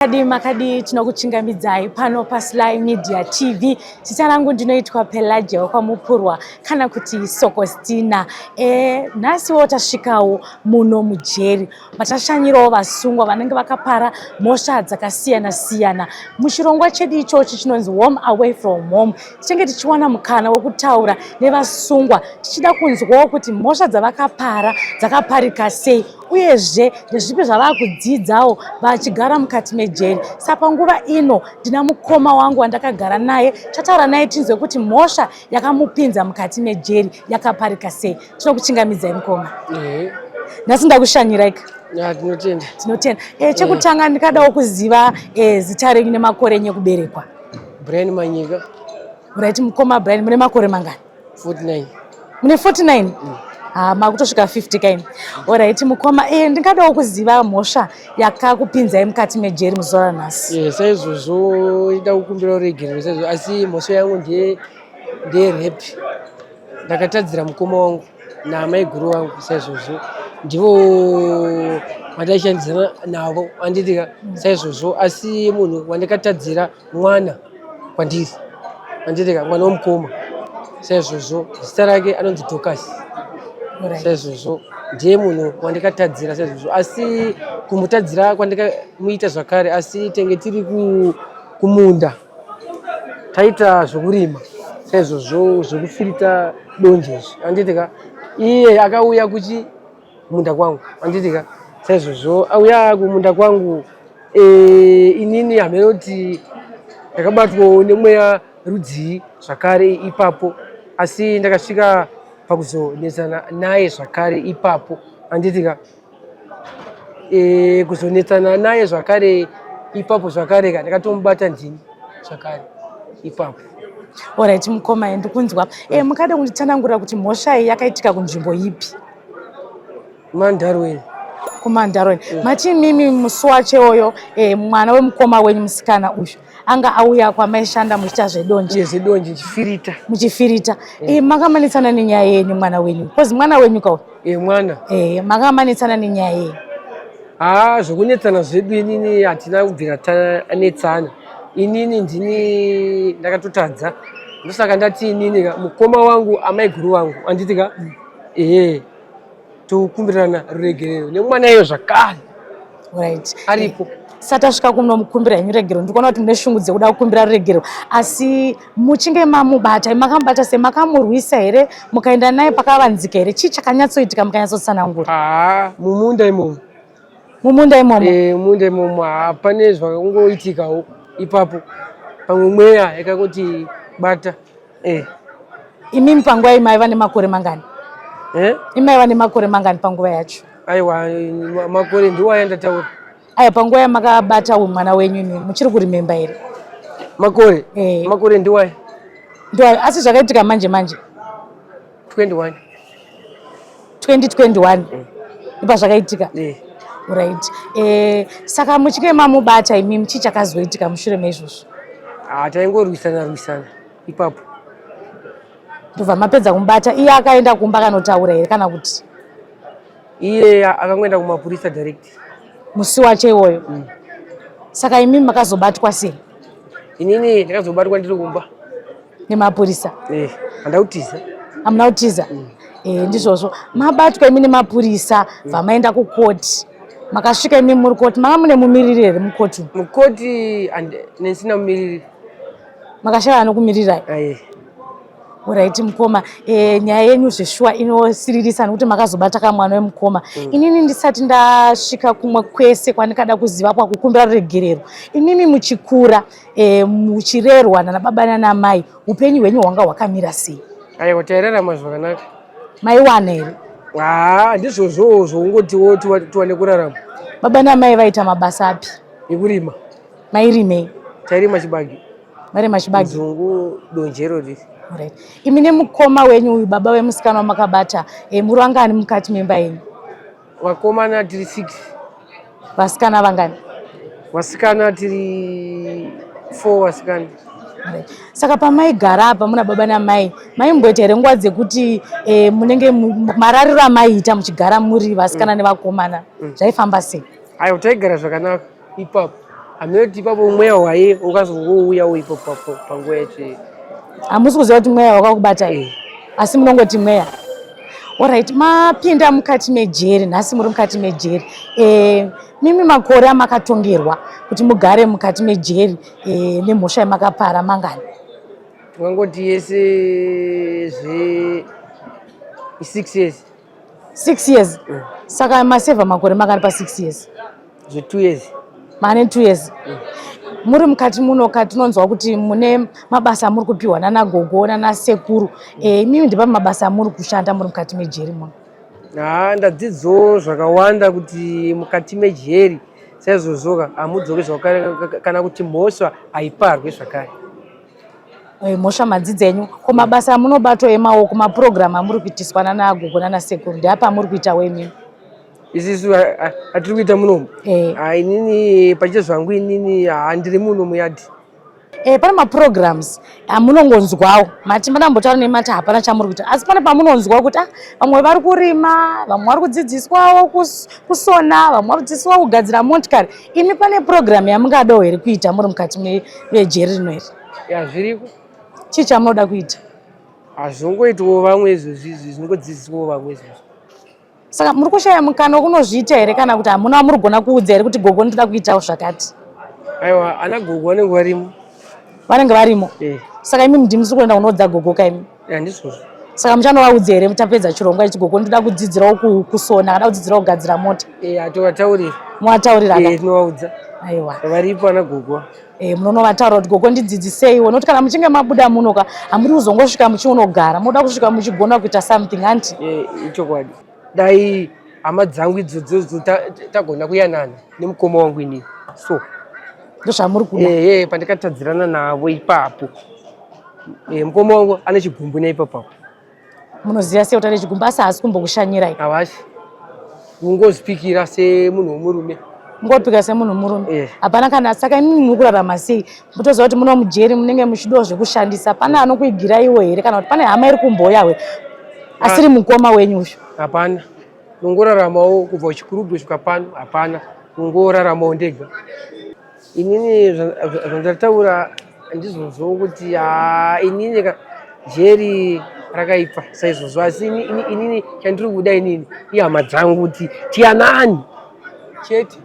Makadii makadii tinokuchingamidzai pano paSly Media TV. Zita rangu ndinoitwa Pelagia wekwaMupurwa kana kuti Sokostina. E, nhasiwo tasvikawo muno mujeri matashanyirawo vasungwa vanenge vakapara mhosva dzakasiyana siyana. Muchirongwa chedu ichochi chinonzi Home Away From Home tichange tichiwana mukana wekutaura nevasungwa tichida kunzwawo kuti mhosva dzavakapara dzakaparika sei uyezve ndezvipi zvavava kudzidzawo vachigara mukati mejeri. Sa panguva ino ndina mukoma wangu wandakagara naye, chataura naye tinzwe kuti mhosva yakamupinza mukati mejeri yakaparika sei. Tinokuchingamidzai mukoma. Nhasi ndakushanyiraika. Tinotenda. Tinotenda. Chekutanga ndikadawo kuziva zita renyu nemakore enyu ekuberekwa. Brian Manyika. Right, mukoma Brian, mune makore mangani? 49. Mune 49? Ha, makutosvika 50 kaini. Alright, mukoma, ndingadawo kuziva mhosva yakakupinzai mukati mejeri muzuva ranhasi. Saizvozvo ida kukumbira ruregerero saizvozvo, asi mhosva yangu ndeye rape. Ndakatadzira mukoma wangu naamaiguru vangu saizvozvo, ndivo vandaishandidzana navo anditika saizvozvo, asi munhu wandakatadzira mwana kwandiri anditika, mwana womukoma saizvozvo, zita rake anonzi Dorcas saizvozvo, ndiye munhu wandikatadzira saizvozvo, asi kumutadzira kwandikamuita zvakare, asi tenge tiri kumunda taita zvokurima saizvozvo, zvekufirita donje izvi anditika, iye akauya kuchi munda kwangu anditika saizvozvo, auya kumunda kwangu inini hameno kuti ndakabatwawo nemweya rudzii zvakare ipapo, asi ndakasvika pakuzonetsana naye zvakare ipapo anditika, kuzonetsana naye zvakare ipapo zvakare ka ndakatomubata ndini zvakare ipapo. Alright, mukoma, ndikunzwa. Mukada kunditsanangurira kuti mhosva iyi yakaitika kunzvimbo ipi? Mandarweni. KuMandarweni. Mati mimi musi wacho iwoyo mwana wemukoma wenyu musikana uyu anga auya kwamaishanda muchiita zvedonje. Zvedonje, chifirita. Muchifirita. Makamanetsana nenyaya yenyu mwana wenyu? Because mwana wenyu kauyu. Mwana. Makamanetsana nenyaya yenyu? Haa, zvokunetsana zvedu inini hatina kubvira tanetsana. Inini ndini ndakatotadza, ndosaka ndati inini ka mukoma wangu amaiguru vangu anditika, ehe, tokumbirana ruregerero nemwana iyo zvakare. Aripo. Sati asvika kunomukumbira henyu ruregerero, ndikuona kuti mune shungu dzekuda kukumbira ruregerero, asi muchinge mamubata, makamubata sei? Makamurwisa here? Mukaenda naye pakavanzika here? Chii chakanyatsoitika mukanyatsotsanangura? Haa, mumunda imomo. Mumunda imomo? Mumunda imomo hapane zvakangoitikawo ipapo, pamwe mweya yakangoti bata. Imimi panguva iyi maiva nemakore mangani? Imaiva nemakore mangani panguva yacho? Aiwa, makore ndiwo aya ndataura. Aya, panguva yamakabata uyu mwana wenyu imi muchiri kurimemba here? Makore? Makore ndiwo aya. Ndiwo, asi zvakaitika manje manje? 21. 2021 ipa zvakaitika? Right. Saka muchinge mamubata imimi, chii chakazoitika mushure meizvozvo? Ah, taingorwisana rwisana ipapo. Ndobva mapedza kumubata, iye akaenda kumba akanotaura here kana kuti? Iye akangoenda kumapurisa direct. Musi wacho iwoyo? Saka imimi makazobatwa sei? Inini ndakazobatwa ndiri kumba. Nemapurisa? Handina kutiza. Hamuna kutiza? Ndizvozvo. Mabatwa imi nemapurisa, bva maenda kukoti. Makasvika imi muri koti, manga mune mumiriri here mukoti? Mukoti ndisina mumiriri. Makashaya anokumirirai? Alright, mukoma, nyaya yenyu zveshuwa inosiririsa nekuti makazobata kamwana wemukoma. Inini ndisati ndasvika kumwe kwese kwandikada kuziva kwakukumbira ruregerero, inini muchikura, muchirerwa nana baba nana mai, upenyu hwenyu hwanga hwakamira sei? Aiwa, tairarama zvakanaka. Maiwana here? Haa, ndizvozvowo zvoungotiwo tiwane kurarama. Baba namai vaita mabasa api? Ekurima. Mairimei? Tairima chibage. Mairima chibage? Nzungu, donjero riri. Alright. Imi nemukoma wenyu uyu, baba vemusikana wamakabata, muri vangani mukati memba yenyu? Vakomana tiri 6. Vasikana vangani? Vasikana tiri 4 vasikana. Alright. Saka pamaigara apa muna baba namai, maimboita here nguva dzekuti munenge marariro amaiita muchigara muri vasikana nevakomana, zvaifamba sei? Aiwa, taigara zvakanaka ipapo. Hameno kuti ipapo mweya waye ukazongouyawo ipapo panguva yacho. Hamusi kuziva kuti mweya wakakubatai? Asi munongoti mweya. Alright, mapinda mukati mejeri nhasi, muri mukati mejeri. Mimi makore amakatongerwa kuti mugare mukati mejeri nemhosva yamakapara mangani? Tingangoti yese zve 6 years. 6 years? Saka masevha makore makani pa 6 years? Zve 2 years. Mane 2 years. Muri mukati muno katinonzwa kuti mune mabasa amuri kupiwa nana gogo nana sekuru. Imimi ndipapi mabasa amuri kushanda muri mukati mejeri muno? Ha, ndadzidzawo zvakawanda kuti mukati mejeri saizvozvoka hamudzoki zvakare, kana kuti mhosva haiparwe zvakare. Mhosva madzidza enyu. Ko mabasa amunobatwa emaoko, mapurogiramu amuri kuitiswa nanagogo nanasekuru, ndeapa amuri kuitawo imimi? Isisu atiri kuita munomu? Inini pache zvangu, inini handiri muno muyadhi. Pane maprograms amunongonzwawo, mati madambotaura nemati hapana chamuri kuita, asi pane pamunonzwa kuti vamwe vari kurima, vamwe vari kudzidziswawo kusona, vamwe vari kudzidziswawo kugadzira motikari. Imi pane program yamungadawo here kuita muri mukati mejeri rino here? Ya, zviriko. Chii chamunoda kuita? Hazvongoitwawo vamwe izvozvi, izvi zvinongodzidziswawo vamwe izvozvi. Saka muri kushaya mukana wekunozviita here, kana kuti hamuna wamuri kugona kuudza here kuti gogo, ndinoda kuitawo zvakati? Aiwa, ana gogo vanenge varimo. Vanenge varimo? Saka imi ndimi kuenda kunoudza gogo kaimi? Handizvozvo. Saka muchanovaudza here mutapedza chirongwa ichi, gogo, ndoda kudzidzirawo kusona, kada kudzidzirawo kugadzira mota? Hatovataurira. Muvataurira ka? Tinovaudza. Aiwa. Varipo ana gogo. Munonovataura kuti gogo, ndidzidziseiwo, nokuti kana muchinge mabuda muno ka, hamuri kuzongosvika muchionogara, munoda kusvika muchigona kuita something, hanti? Ichokwadi. Dai hama dzangu idzodzo tagona kuyanana nemukoma wangu inini, so Ndozvamuri kuda? Ehe, pandakatadzirana navo ipapo. Mukoma wangu ane chigumbu neipapapo. Munoziva sei kuti ane chigumbu, asi haasi kumbokushanyirai? Havasi kungozvipikira semunhu womurume. Mungopika semunhu murume? Hapana kana. Saka imimi muri kurarama sei? Mutoziva kuti muno mujeri munenge muchidawo zvekushandisa. Pane anokuigiraiwo here, kana kuti pane hama iri kumbouyawo asiri mukoma wenyu uyu? Hapana, nongoraramawo kubva kuchikurubhi kusvika pano, hapana, nongoraramawo ndega inini. Zvandataura ndizvozvo kuti ha, inini jeri rakaipa saizvozvo, asi inini chandiri kuda inini ihama dzangu, kuti tiyanani chete.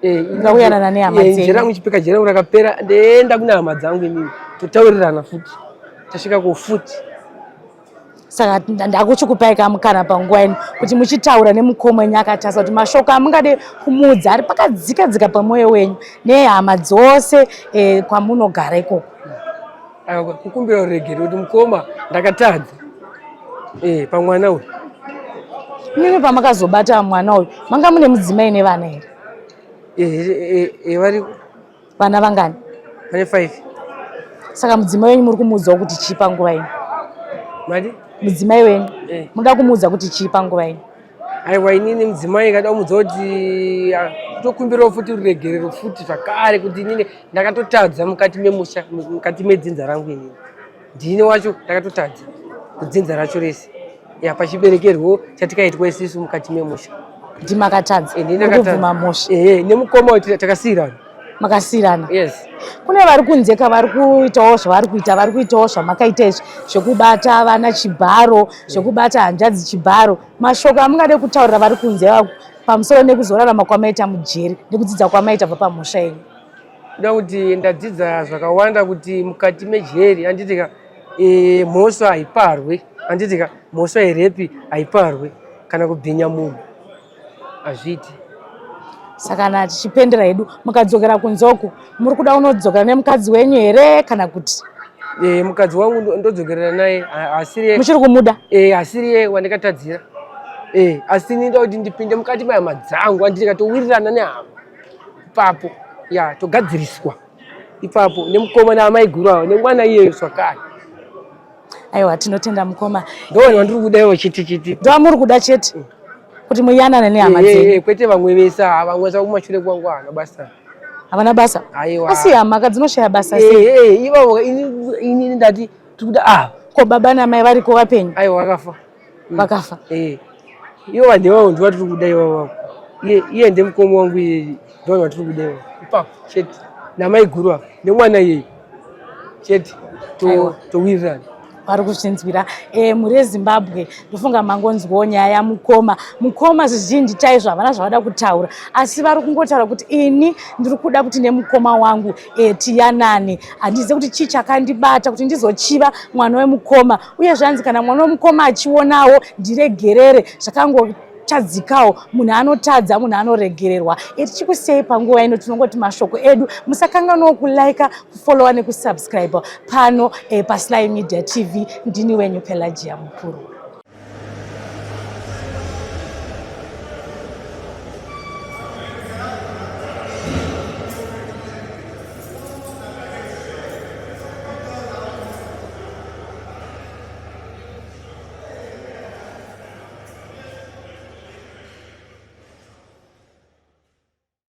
Unoda kuyanana nehama dzenyu? Jeri rangu, chipika jeri rangu rakapera, ndeenda kune hama dzangu inini, totaurirana futi, tasvika kufuti. Saka ndakuchikupai kamukana panguva ino kuti muchitaura nemukoma wenyu akatasa, kuti mashoko amungade kumuudza ari pakadzika dzika pamwoyo wenyu nehama dzose kwamunogara ikoko. Aiwa, kukumbira ruregero kuti mukoma, ndakatadza pamwana uyu. Imimi pamakazobata mwana uyu, manga mune mudzimai nevana here? Variko. Vana vangani? Vane 5. Saka mudzimai wenyu muri kumuudzawo kuti chii panguva ino? Madi? Mudzimai wenyu munoda kumuudza kuti chii panguva ino? Aiwa, inini mudzimai kada kumudza kuti kutokumbirawo futi ruregerero futi zvakare, kuti inini ndakatotadza mukati memusha, mukati medzinza rangu. Inini ndini wacho ndakatotadza kudzinza racho rese, ya pachiberekerwo chatikaitwa isisu mukati memusha. Ndimakatadza? Ndini Muri ndakatadza. kubvuma mhosva? Ehe, nemukoma wetu takasiyirana. Makasiyirana? Yes. Kune vari kunze ka, vari kuitawo zvavari kuita, vari kuitawo zvamakaita izvi, zvekubata vana chibharo, zvekubata hanzvadzi chibharo, mashoko amungade kutaurira vari kunze pamusoro nekuzorarama kwamaita mujeri nekudzidza kwamaita bva pamhosva yenyu? Kuda kuti ndadzidza zvakawanda kuti mukati mejeri, handitika, mhosva haiparwe, handitika, mhosva yerepi haiparwe, kana kubhinya munhu hazviiti. Saka kana tichipendera hedu, mukadzokera kunze uku, muri kuda unodzokera nemukadzi wenyu here, kana kuti? Mukadzi wangu ndodzokerera naye, asiriye. Muchiri kumuda? Asiriye wandikatadzira. Asi ninoda kuti ndipinde mukati mehama dzangu, handitika, towirirana nehama ipapo, ya togadziriswa ipapo nemukoma naamaiguru avo nemwana iyeyo zvakare. Aiwa, tinotenda mukoma. Ndovanhu vandiri kuda ivo chete chete. Ndovamuri kuda chete, kuti muyanane nehama dzenyu? Kwete vamwe vese. Vamwe vese kumashure kwangu haana basa. Havana basa? Aiwa. Asi hama ka dzinoshaya basa sei? Ivavo inini ndati tiri kuda ava. Ko baba namai variko vapenyu? Aiwa, vakafa. Vakafa? Ivo vanhu ivavo ndivo vatiri kuda ivavo. Iye ndemukoma wangu iyeye, ndivanhu vatiri kuda ivavo ipapo chete. Namaiguru ava nemwana iyeye chete. Aiwa. Towirirana. Vari kuzvinzwira mhuri yeZimbabwe, ndofunga mangonzwawo nyaya yamukoma. Mukoma zvizhinji chaizvo havana zvavada kutaura, asi vari kungotaura kuti ini ndiri kuda kuti nemukoma wangu tiyanane. Handizive kuti chii chakandibata kuti ndizochiva mwana wemukoma. Uye zvanzi kana mwana wemukoma achionawo, ndiregerere zvakango tadzikawo. Munhu anotadza, munhu anoregererwa. Tichikusiyai panguva ino, tinongoti mashoko edu, musakanganwawo kulaika, kufollowa nekusubscribe pano paSly Media TV. Ndini wenyu Pelagia Mukuru.